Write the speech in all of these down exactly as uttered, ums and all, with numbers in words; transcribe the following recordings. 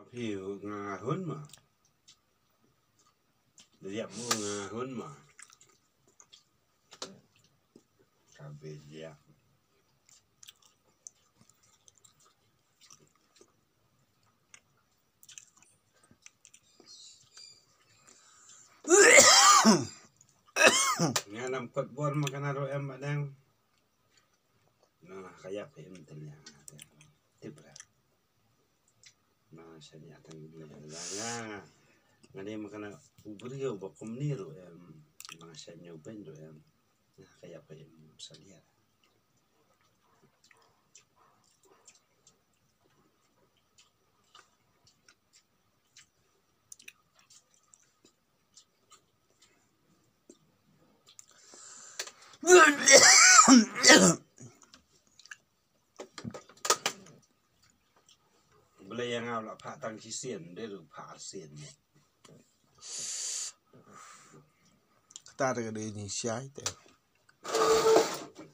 Phi nga hun ma. Liap mu nga hun ma. Ka be liap. Nga nam kot bor ma kana ro em ma dang. Na ka yap em telia. Tip ra. Ma sha nia tang nia la nga. Nga ne ma kana u briew ba kumni ruh em. Ma sha nia u ben ruh em. Na ka yap em salia. Blei ïa nga u la phah tang shisien, dei ruh phah arsien. Kata te ka dei jingshisha te.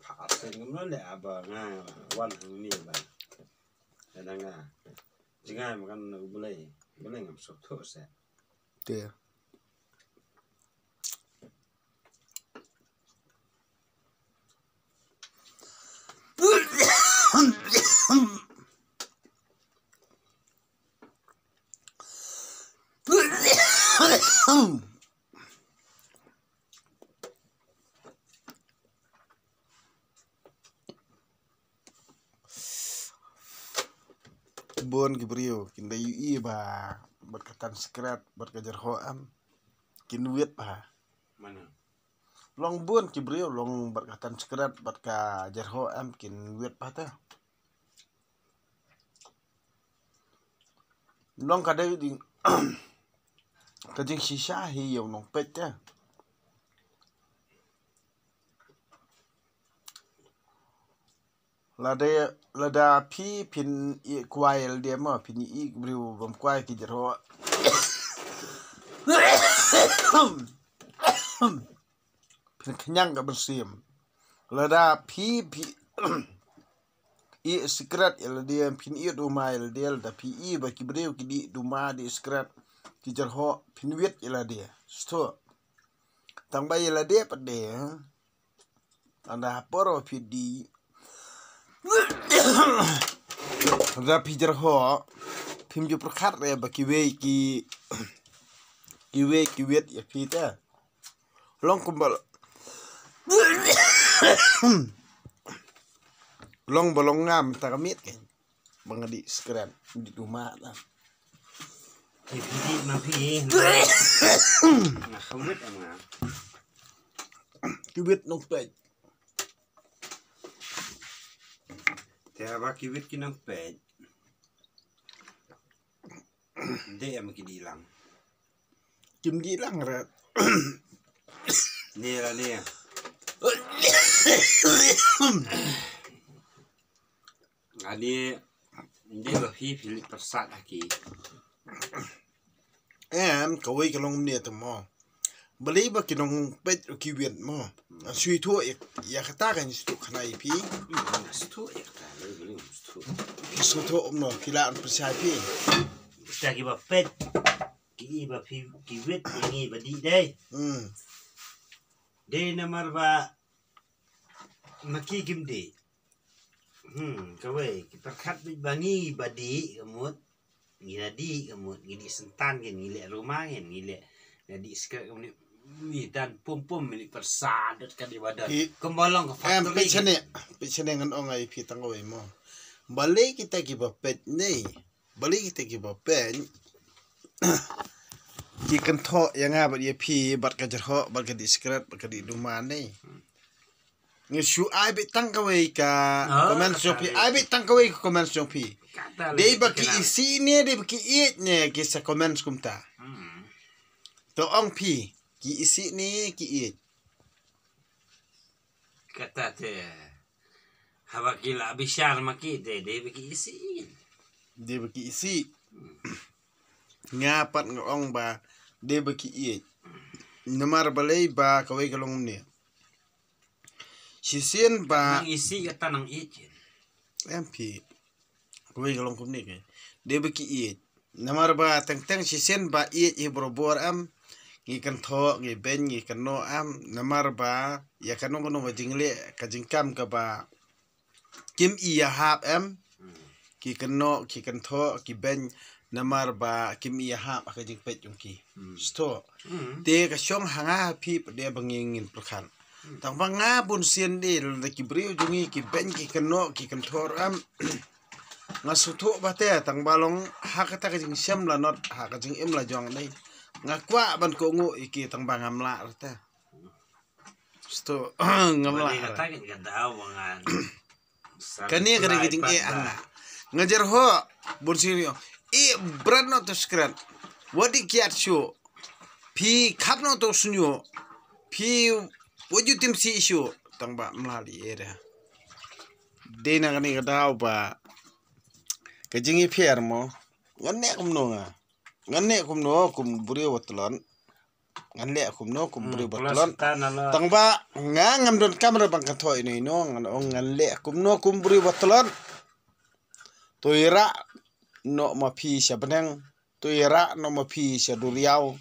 Phah arsien kumno leh haba nga wan hangne ba. Lada nga jngai ma kan U Blei, U Blei ngam sngewthuh seh. Te. Bun ki briew kin da ïohi ba bad ka tan sikret bad ka jyrhoh em kin wit bha. Mano? Long bun ki briew long bad ka tan sikret bad ka jyrhoh em kin wit bha te. Long ka dei ding ka jingshisha hi ïa u nongpeit te. Lada, lada phi phin ïa kwai lade ma phin ïa briew bam kwai ki jyrhoh. Phin khñiang ka mynsiem. Lada phi phi ïa sikret ïa lade phin ïa duma ïa lade lada phi ïa ba ki briew ki dih duma dih sikret ki jyrhoh phin wit ïa lade. Sngewthuh. Tang ba ïa lade pat de. Anda ha por phi dih. Lada phi jyrhoh phim ju pyrkhat re ba kiwei ki kiwei ki wit ïa phi te. Long kumba long ba long nga mynta ka miet kein. Ba nga dih sikret, dih duma da. Ki phi dih ma phi. Nga khawit em nga. Ki wit nongpeit. Te haba ki wit ki nongpeit. Dei em ki dih lang. Kim dih lang re. Ne la ne. Ani dei ba phi phi leh pyrsad ha ki. Em, kawei ka long kumne te mo. Balei ba ki nongpeit ruh ki wit mo. Sngewthuh ïa, ïa kata ka sngewthuh khana ïa phi. Hmm, sngewthuh ïa kata, balei balei sngewthuh. Sngewthuh mo, phi lah ban pynshai phi. Kita kiba peit, ki i ba phi, ki wit, ïa ngi ba dih dei. Hmm. Dei namar ba ma ki kim dih. Hmm, kawei, ki pyrkhat beit ba ngi ba dih ka mut. Ngi la dih ka mut, ngi dih syntan kein, ngi leh ruma kein, ngi leh, ngi dih sikret ka mut. Ngi dan pum pum ngi dih pyrsa dot ka dih ba dot. Ki, kumba long ka em, factory peit shane, kein. Peit shane ngan ong ïa phi tang kawei mo. Balei kita kiba peit ne? Balei kita kiba peit? Ki kynthoh ïa nga bad ïa phi bad ka jyrhoh bad ka dih sikret bad ka dih duma ne. Ngi shu ai beit tang kawei ka comment jong phi, ai beit tang kawei ka comment jong phi. Dei ba ki isih ne, dei ba ki ïeit ne ki sa comment kumta. Hmm. To ong phi, ki isih ne, ki ïeit. Kata te. Haba ki la bishar ma ki te, dei ba ki isih. Dei ba ki isih. Hmm. Nga pat nga ong ba dei ba ki ïeit. Namar balei ba kawei ka long ne. Shisien ba nang isih kata nang ïeit. Em phi. Kawei ka long kumne ke. Dei ba ki ïeit. Namar ba teng teng shisien ba ïeit hi barabor em. Ngi kynthoh, ngi beiñ, ngi kynnoh em. Namar ba ïa kano kano ka jingleh, ka jingkam kaba kim ïahap em. Ki kynnoh, ki kynthoh, ki beiñ. Namar ba kim ïahap ha ka jingpeit jong ki. Sdang. Te ka shong ha nga ha phi pat de ba ngin ngin pyrkhat. Tang ba nga bun sien de, lada ki briew jong ngi ki beiñ, ki kynnoh, ki kynthoh em. Nga sngewthuh ba te, tang ba long ha kata ka jingshem la not, ha ka jingim la jong de. Nga kwah ban kohnguh ïa ki, tang ba ngam lah re te. Sdang, ngam lah re. Kane ka dei ka jingeh ha nga. Nga jer ho, bun sien ïoh. I brat noh to skret. Wat ïa kiad shuh. Phi khap noh to sniew. Phi wat ju tim sih shuh. Tang ba mlal i ere. Dei na kane ka daw ba ka jingïapher mo. Ngan neh kumno nga. Ngan neh kumno kum briew ba tlot. Ngan leh kumno kum briew ba tlot. Tang ba nga ngam don kamra ban kynthoh ino ino, ngan ong ngan leh kumno kum briew ba tlot. To ïarah noh ma phi sha bneng. To ïarah noh ma phi sha duriaw.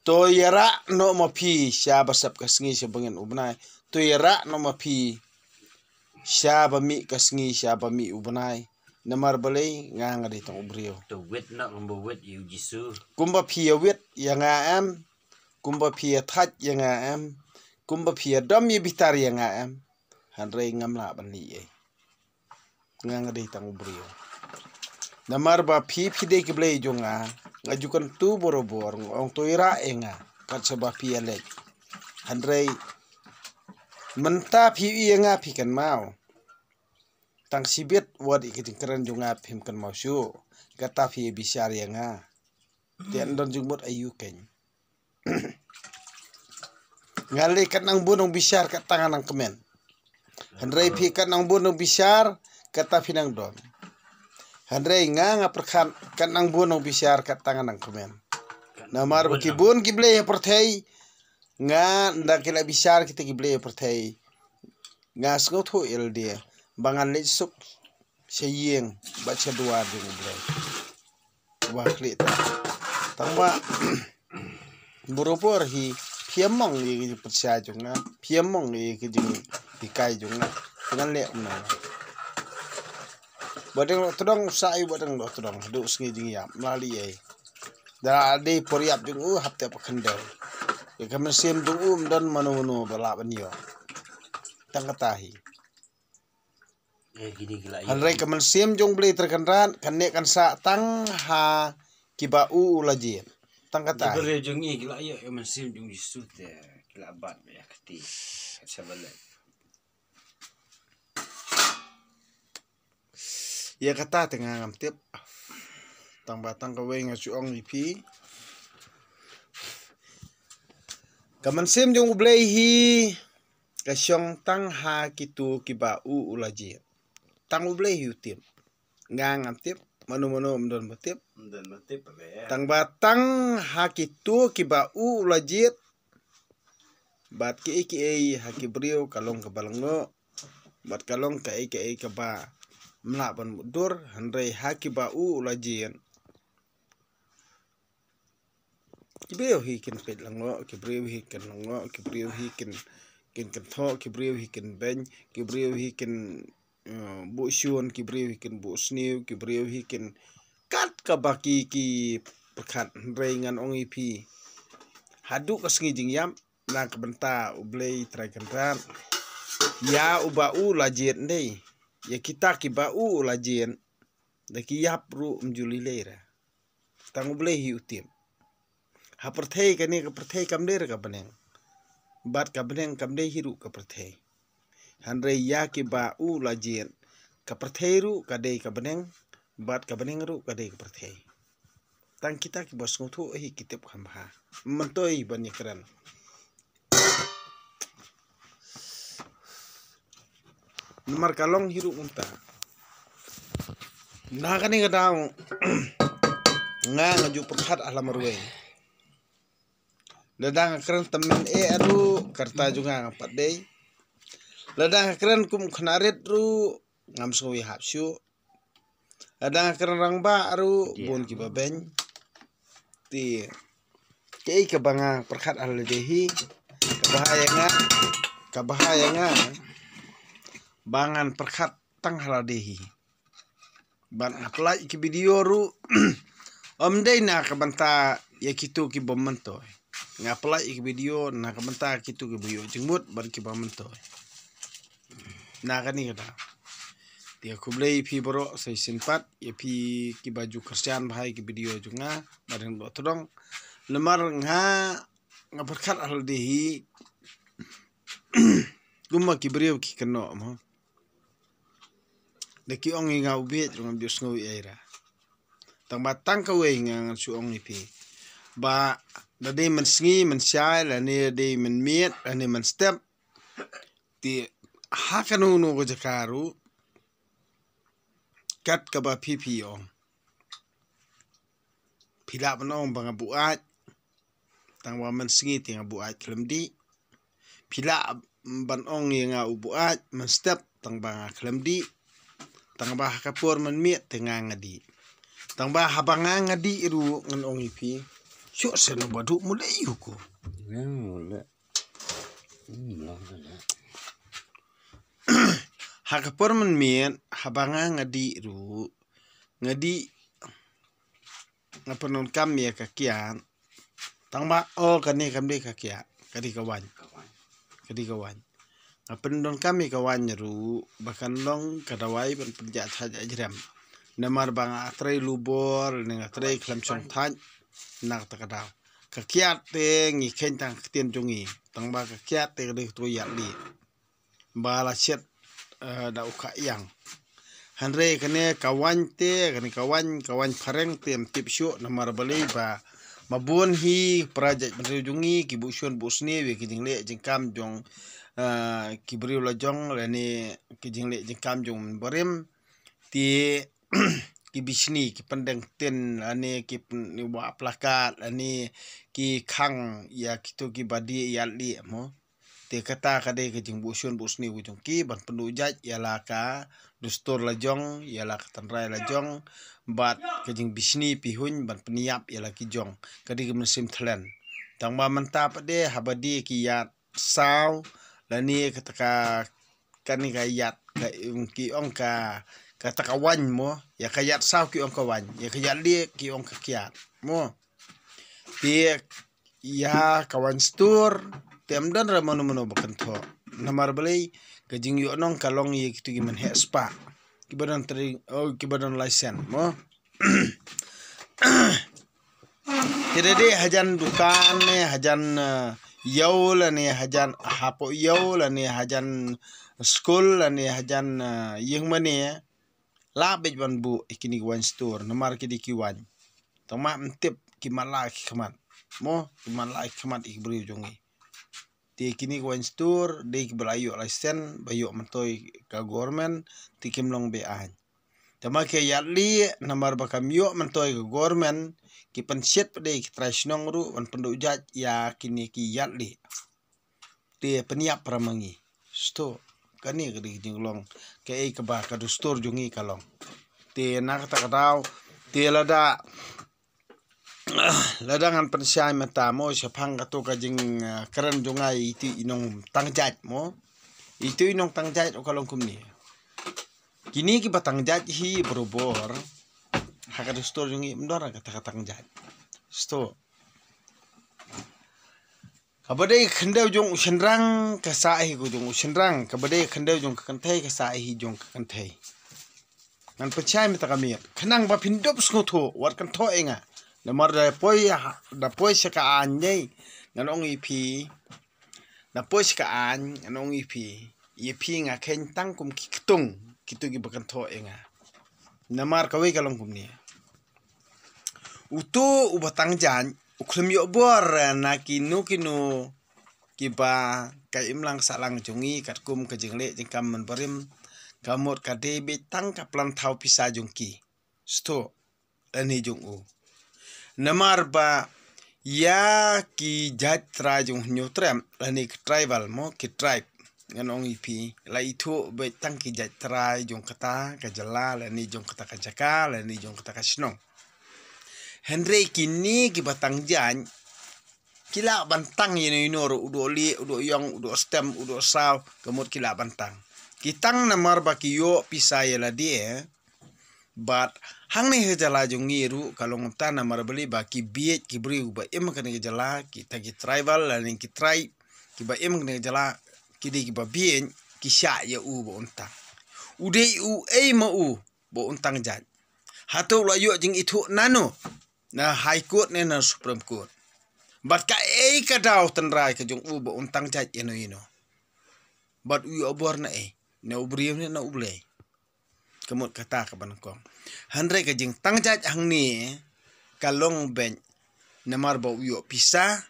To ïarah noh ma phi sha ba sep ka sngi sha bangin u bnai. To ïarah noh ma phi sha ba mih ka sngi sha ba mih u bnai. Namar balei nga nga dei tang u briew. To wit noh kumba wit ïa u Jisu. Kumba phi ïa wit ïa nga em. Kumba phi ïa thait ïa nga em. Kumba phi ïa dom ïa bitar ïa nga em. Hynrei ngam lah ban leh ei. Nga nga dei tang u briew. Namar ba phi phi dei ki blei jong nga. Nga ju kyntu barabor nga ong to ïarah ïa nga. Kat sa ba phi ïa leit. Hynrei mynta phi ïa nga phi kynmaw. Tang shibit wat ïa ka jingkren jong nga phim kynmaw shuh. Kata phi ïa bishar ïa nga. Te an don jingmut aïu kein. Nga leh kat nang bun nang bishar kat tang nang kmen. Hynrei phi kat nang bun nang bishar kata phi nang don. Hynrei nga nga pyrkhat kat nang bun nang bishar kat tang nang kmen. Namar ba ki bun ki blei ha pyrthei. Nga nda ki la bishar kita ki blei ha pyrthei. Nga sngewthuh ïa lade ba ngan leit suk sha ïing bad sha duwar jong u Blei. Wa khlieh ta. Tang ba barabor hi phi ïa mong ïa ki jingpyrshah jong nga, phi ïa mong ïa ki jinghikai jong nga. Te ngan leh kumno? Ba dang doh tdong sa ïa ba dang doh tdong haduh sngi jingïap mlali ei. Da dei por ïap jong u hap te pa khyndai. Ïa ka mynsiem jong u ym don mano mano ba lah ban ïoh. Tang kata hi. Hynrei ka mynsiem jong u Blei Trai Kynrad kan neh kan sah tang ha kiba u u la jied. Tang kata hi. Ki briew jong ngi ki la ïoh ïa ka mynsiem jong u Jisu te ki la bat ïa kati. Sa ba leh. Ïa kata te nga ngam tip. Tang ba tang kawei nga shu ong ïa phi. Ka mynsiem jong u Blei hi ka shong tang ha kitu kiba u u la jied. Tang u Blei hi u tip. Nga ngam tip, mano mano ym don ba tip. Tang ba tang ha kitu kiba u u la jied. Bad kiei kiei ha ki briew ka long kaba lyngngoh. Bad ka long kaei kaei kaba ym lah ban mutdur, hynrei ha kiba u u la jied. Ki briew hi kin peit lyngngoh, ki briew hi kin lyngngoh, ki briew hi kin, kin kynthoh, ki briew hi kin beiñ, ki briew hi kin, eh, buh shun, ki briew hi kin buh sniew, ki briew hi kin kat kaba ki, ki pyrkhat. Hynrei ngan ong ïa phi. Haduh ka sngi jingïap na ka bynta u Blei Trai Kynrad. Ïa uba u la jied ndei. Ïa kita kiba u u la jied. Da ki ïap ruh ym ju lei lei re. Tang u Blei hi u tip. Ha pyrthei kane ka pyrthei kam dei re ka bneng. Bad ka bneng kam dei hi ruh ka pyrthei. Hynrei ïa kiba u la jied ka pyrthei ruh ka dei ka bneng. Bad ka bneng ruh ka dei ka pyrthei. Tang kita kiba sngewthuh hi ki tip kham bha. Myntoi ban ïakren. Namar ka long hi ruh kumta. Na kane ka daw nga nga ju pyrkhat ha la marwei. Lada nga kren tymmen eh ruh ka rta jong nga nga pat dei. Lada nga kren kum khynnah rit ruh ngam sngew ïahap shuh. Lada nga kren rangbah ruh bun kiba beiñ. Te kaei kaba nga pyrkhat ha lade hi, kaba ha ïa nga, kaba ha ïa nga ba ngan pyrkhat tang ha lade hi. Ban upload ki video ruh ym dei na ka bynta ïa kito ki bym myntoi. Nga upload ki video na ka bynta kito kiba ïoh jingmut bad kiba myntoi. Na kane ka daw, te khublei ïa phi baroh sa shisien pat, ïa phi kiba ju kyrshan bha ïa ki video jong nga, ba dang doh tdong. Namar nga, nga pyrkhat ha lade hi kumba ki briew ki kynnoh mo. Da ki ong ïa nga u bieit ruh ngam ju sngew ïa ira. Tang ba tang kawei nga ngan shu ong ïa phi ba da dei mynsngi mynshai lane dei mynmiet lane mynstep, te ha kano kano ka jaka ruh, kat kaba phi phi ong, phi lah ban ong ba nga buaid, tang ba mynsngi te nga buaid khlem dih. Phi lah ban ong ïa nga u buaid mynstep, tang ba nga khlem dih. Tang ba ha ka por mynmiet te nga nga dih. Tang ba haba nga nga dih ruh ngan ong ïa phi, shuh shen ba duh mule ïa u ko. Ha ka por mynmiet haba nga nga dih ruh, nga dih, nga pyndonkam ïa ka kiad. Tang ba o kane kam dei ka kiad, ka dei ka waiñ. Ka dei ka waiñ. Nga pyndonkam ïa ka waiñ ruh ba kan long ka dawai ban pynjah thait jrem. Namar ba nga trei lubor ne nga trei khlem shong thait na kata ka daw. Ka kiad te ngi kheiñ tang ka ktien jong ngi. Tang ba ka kiad te ka dei kato ïa lade ba la shet, eh, da u kha ïang. Hynrei kane ka waiñ te, kane ka waiñ, ka waiñ phareng te ym tip shuh namar balei ba ma bun hi para jaitbynriew jong ngi ki buh shun buh sniew ïa ki jingleh jingkam jong, eh, ki briew la jong lane ki jingleh jingkam jong u mynbarim. Te ki bishni, ki pyndeng tin lane ki pyn-, wah plakat lane ki khang ïa kito kiba die ïa lade mo. Te kata ka dei ka jingbuh shun buh sniew ka jong ki ban pynduh jait ïa la ka dustur la jong, ïa la ka tynrai la jong, bad ka jingbishni pihuiñ ban pynïap ïa la ki jong. Ka dei ka mynsiem thlen. Tang ba mynta pat de haba die ki ïaid saw lane kata ka, kane ka ïaid ka, ki ong ka, kata ka waiñ mo, ïa ka ïaid saw ki ong ka waiñ, ïa ka ïaid lade ki ong ka kiad mo. Te ïa ka waiñ stur te ym don re mano mano ba kynthoh. Namar balei? Ka jingïoh nong ka long ïa kito ki mynheh spah, kiba don trei, oh, kiba don license mo. Te da dei hajan dukan ne hajan, eh, ïew lane hajan hapoh ïew lane hajan skul lane hajan, eh, ïing mane, lah beit ban buh ïa kine ki waiñ stur namar ki dei ki waiñ. Tang ma ym tip, ki mala ki khmat mo, ki mala ki khmat ïa ki briew jong ngi. Te kine ki waiñ stur dei kiba la ïoh license ba ïoh myntoi ka government, te kim long be-aiñ. Tang ma ki ïaid lade namar ba kam ïoh myntoi ka government, ki pynshit pat de ki trai shnong ruh ban pynduh jait ïa kine ki ïaid lade. Te pynïap para ma ngi. Sto, kane ka dei ka jinglong kaei kaba ka dustur jong ngi ka long. Te na kata ka daw, te lada, lada ngan pynshai mynta mo shaphang kato ka jing, ah, kren jong nga ïa itu i nongtang jait mo. Itu i nongtang jait ruh ka long kumne. Kine kiba tang jait hi barabor ha ka dustur jong ngi ym don re kata ka tang jait. Sto. Kaba dei ka khyndew jong u shynrang ka sah hi ka jong u shynrang, kaba dei ka khyndew jong ka kynthei ka sah hi jong ka kynthei. Ngan pynshai mynta ka miet khnang ba phin dup sngewthuh, wat kynthoh ïa nga. Namar da poi ha, da poi sha ka aiñ dei, ngan ong ïa phi. Da poi sha ka aiñ ngan ong ïa phi, ïa phi nga kheiñ tang kum ki ktung kito kiba kynthoh ïa nga. Namar kawei ka long kumne. Uto uba tang jait u khlem ïoh bor na kino kino kiba ka imlang sahlang jong ngi katkum ka jingleh jingkam mynbarim, ka mut ka dei beit tang ka plan thaw pisa jong ki. Sto, lane jong u. Namar ba ïa ki jait trai jong u Hynñiewtrep lane ki tribal mo, ki tribe, ngan ong ïa phi, la ithuh beit tang ki jait trai jong kata ka jylla lane jong kata ka jaka lane jong kata ka shnong. Hynrei kine kiba tang jait ki lah ban tang ïa no ïa no ruh, u doh lieh, u doh ïong, u doh stem, u doh saw, ka mut ki lah ban tang. Ki tang namar ba ki ïoh pisa ïa lade, bad hangne ha jylla jong ngi ruh ka long kumta namar balei ba ki bieit ki briew ba im ha kane ka jylla, kita ki tribal lane ki tribe kiba im ha kane ka jylla, ki dei kiba bieit, ki shah ïa u ba un tang. U dei uei ma u ba un tang jait? Hato u la ïoh jingithuh nano na High Court ne na Supreme Court? Bad kaei ka daw tynrai ka jong u ba un tang jait ïa no ïa no? Bad u ïoh bor na ei, na u briew ne na U Blei? Ka mut kata kaba nyngkong. Hynrei ka jingtang jait hangne ka long beit namar ba u ïoh pisa,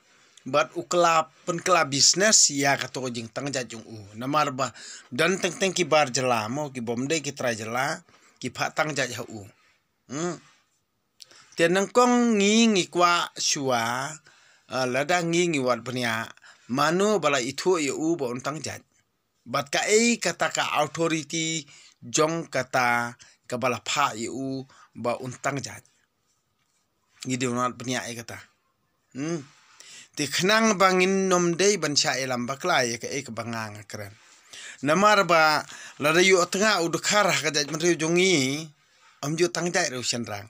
bad u kylla, pynkylla business ïa kato ka jingtang jait jong u. Namar ba don teng teng ki bar jylla mo, ki bym dei ki trai jylla, ki phah tang jait ha u. Hmm. Te nyngkong ngi, ngi kwah shuwa, eh, lada ngi, ngi wad bniah, mano ba la ithuh ïa u ba un tang jait? Bad kaei kata ka authority jong kata kaba la phah ïa u ba un tang jait? Ngi dei ban wad bniah ïa kata. Hmm. Te khnang ba ngin ym dei ban shah ïalam bakla ïa kaei kaba nga, nga kren. Namar ba lada ïoh tnga u dkhar ha ka jaitbynriew jong ngi, ym ju tang jait ruh u shynrang.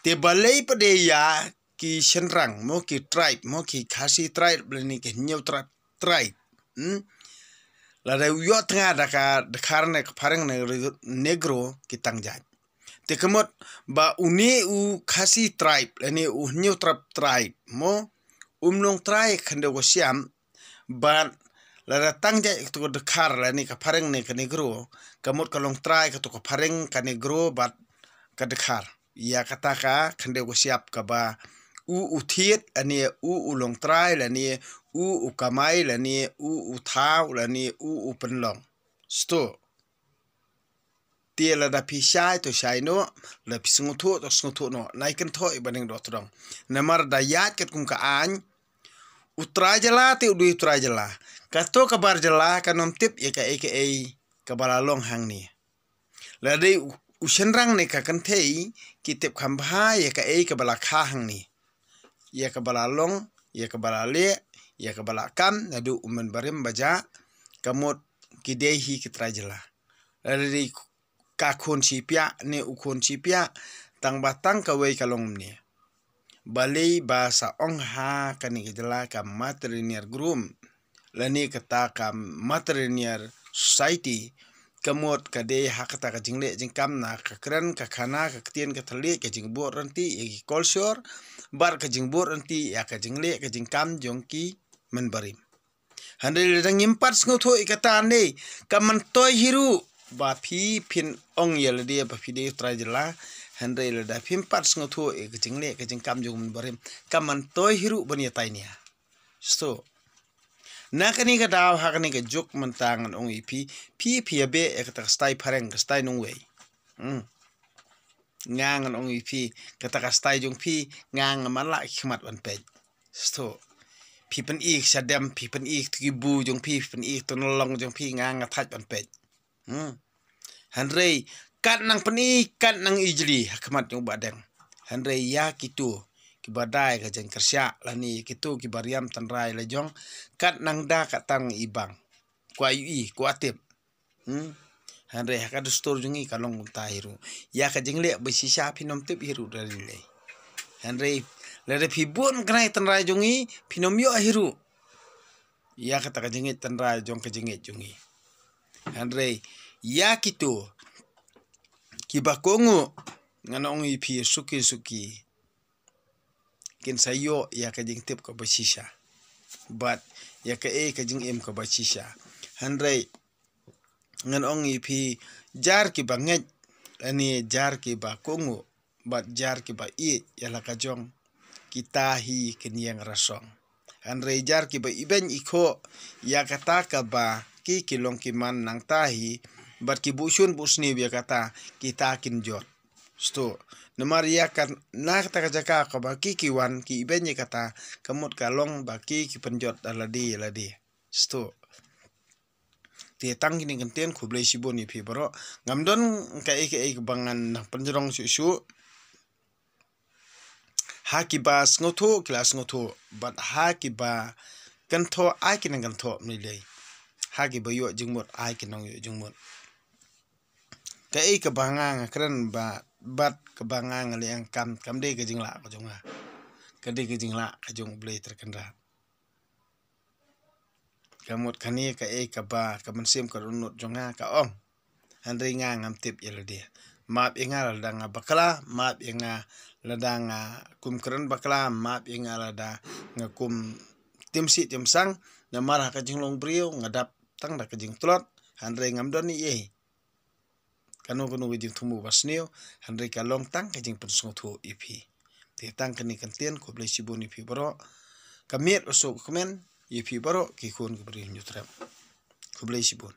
Te balei pat de ïa ki shynrang mo, ki tribe mo, ki Khasi tribe lane ki Hynñiewtrep tribe? Hmm? Lada u ïoh tnga da ka dkhar ne ka phareng ne Negro, ki tang jait. Te ka mut ba une u Khasi tribe lane u Hynñiewtrep tribe mo, um long trai khyndew ka shyiap, bad lada tang jait kato ka dkhar lane ka phareng ne ka Negro, ka mut ka long trai kato ka phareng, ka Negro bad ka dkhar ïa kata ka khyndew ka shyiap kaba u u thied lane u u long trai lane u u kamai lane u u thaw lane u u pynlong. Sto. Te lada phi shai to shai noh, lada phi sngewthuh to sngewthuh noh. Nai kynthoh ïa ba dang doh tdong. Namar da ïaid katkum ka aiñ, u trai jylla te u dei u trai jylla. Kato ka bar jylla kan ym tip ïa kaei kaei kaba la long hangne. Lada dei u, u shynrang ne ka kynthei, ki tip kham bha ïa kaei kaba la kha hangne, ïa kaba la long, ïa kaba la leh, ïa kaba la kam naduh u mynbarim ba jah, ka mut ki dei hi ki trai jylla. Lada dei ka khun shipiah ne u khun shipiah, tang ba tang kawei ka long kumne. Balei ba sa ong ha kane ka jylla ka matrilineal group lane kata ka matrilineal society? Ka mut ka dei ha kata ka jingleh jingkam na ka kren ka khana, ka ktien ka thylliej, ka jingbud ryntih ïa ki culture, bad ka jingbud ryntih ïa ka jingleh ka jingkam jong ki mynbarim. Hynrei lada ngim pat sngewthuh ïa kata ne, ka myntoi hi ruh ba phi phin ong ïa lade ba phi dei u trai jylla. Hynrei lada phim pat sngewthuh ïa ka jingleh ka jingkam jong u mynbarim, ka myntoi hi ruh ban ïatai nia. Sto. Na kane ka daw, ha kane ka juk mynta ngan ong ïa phi, phi, phi ïa beh ïa kata ka style phareng, ka style nongwei. Hmm. Nga ngan ong ïa phi, kata ka style jong phi, nga ngam lah ki khmat ban peit. Sto. Phi pyni ka shadem, phi pyni ka tu ki bu jong phi, phi pyni ka tu nalong jong phi, nga nga thait ban peit. Hmm. Hynrei kat nang pyni, kat nang ijli ha khmat jong u Bahdeng. Hynrei ïa kitu kiba dei ka jingkyrshan lane ïa kitu kiba riam tynrai la jong, kat nang da kat tang i bang. Kwah ïohi, kwah tip. Hmm. Hynrei ha ka dustur jong ngi ka long kumta hi ruh. Ïa ka jingleh ba shisha phin ym tip hi ruh da lei. Hynrei lada phi bun kane tynrai jong ngi, phin ym ïoh hi ruh ïa kata ka jingngeit tynrai jong ka jingngeit jong ngi. Hynrei ïa kitu kiba kohnguh, ngan ong ïa phi, suki suki kin sa ïoh ïa ka jingtip kaba shisha bad ïa kaei ka jingim kaba shisha. Hynrei ngan ong ïa phi, jar kiba ngeit lane jar kiba kohnguh bad jar kiba ïeit ïa la ka jong, kita hi kin ïeng rasong. Hynrei jar kiba ibeiñ ikhoh ïa kata kaba ki ki long ki man nangta hi, bad ki buh shun buh sniew ïa kata, kita kin jot. Sto. Namar ïa ka, na kata ka jaka kaba ki ki wan ki ibeiñ ïa kata, ka mut ka long ba ki ki pynjot da lade ïa lade. Sto. Te tang kine ki kyntien, khublei shibun ïa phi baroh. Ngam don kaei kaei kaba ngan pynjrong shuh shuh. Ha kiba sngewthuh ki la sngewthuh, bad ha kiba kynthoh ai ki nang kynthoh, mynlei. Ha kiba ïoh jingmut ai ki nang ïoh jingmut. Kaei kaba nga nga kren ba, bad kaba nga nga leh, kam, kam dei ka jinglah ka jong nga. Ka dei ka jinglah ka jong U Blei Trai Kynrad. Ka mut kane kaei kaba, ka mynsiem ka dohnud jong nga ka ong. Hynrei nga ngam tip ïa lade. Map ïa nga lada nga bakla, map ïa nga lada nga kum kren bakla, map ïa nga lada nga kum tim sih tim sang, namar ha ka jinglong briew nga dap tang da ka jingtlot, hynrei ngam don ei ei. Kano kano ka jingthmu ba sniew, hynrei ka long tang ka jingpynsngewthuh ïa phi. Te tang kane ka kyntien, khublei shibun ïa phi baroh. Ka miet u suk kmen ïa phi baroh ki khun ki briew Hynñiewtrep. Khublei shibun.